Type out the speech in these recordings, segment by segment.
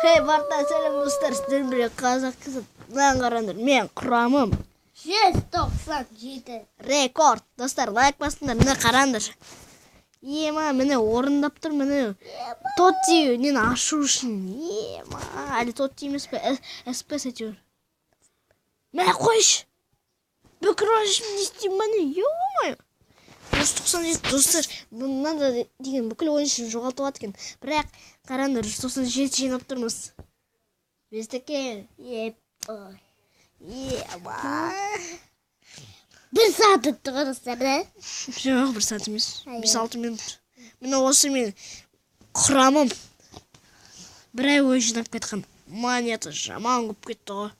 Хей, барта сәлем, достар, сіздермен бірге Қазақ қызы. Мынаны қараңдар, мен құрамым. 197. Рекорд. Достар, лайк басыңдар, міне, қараңдар. Ема, міне, орындап тұр, міне. Тотти нені ашу үшін. Ема, әлі Тотти емес пе? СП әйтеуір. Мә, қойшы. Бүкіл ойыншым не істеймін, міне, ё-моё. 197, достар, бұнан да деген бүкіл ойыншыны жоғалтып алады екен. Бірақ қараңдар, 197 жинап тұрмыз. Біздікі. Еп. Ой. Ема. Бір сағат өтті ғой, достар, да? Жоқ, бір сағат емес. Ай, 5-6 минут. Міне, осы мен құрамым. Бір ай бойы жинап кеткен. Монета жаман көп кетті ғой.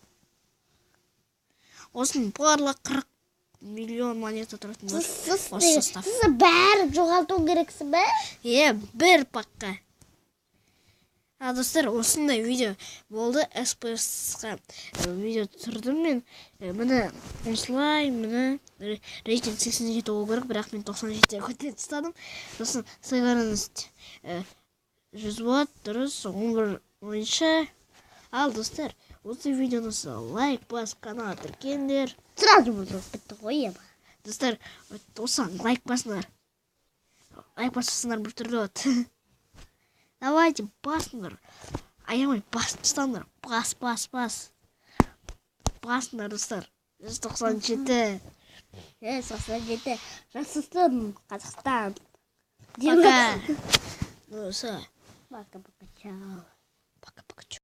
Осының барлығы 40 миллион монета тұратын бар. Сіз Осы состав. Сіз бәрін жоғалту керексің бе? Е, бір пакқа. А, достар, осындай видео болды. СПС-қа видео түсірдім мен. Міне, осылай, міне, рейтинг 87 болу керек, бірақ мен 97-ге көтеріп тастадым. Сосын сыйларыңыз 100 болады, дұрыс, 11 ойыншы. Ал, достар, осы видеоны лайк басып, каналға тіркеліңдер. Сразу бұзылып бітті ғой, ема. Достар, осыған лайк басыңдар. Лайк бассаңдар, біртүрлі болады. Давайте, басыңдар. Аямай басып тастаңдар. Бас, бас, бас. Басыңдар, достар. 197. 197. Жасасын Қазақстан. Пока. Ну, все. Пока, пока, чао. Пока, пока.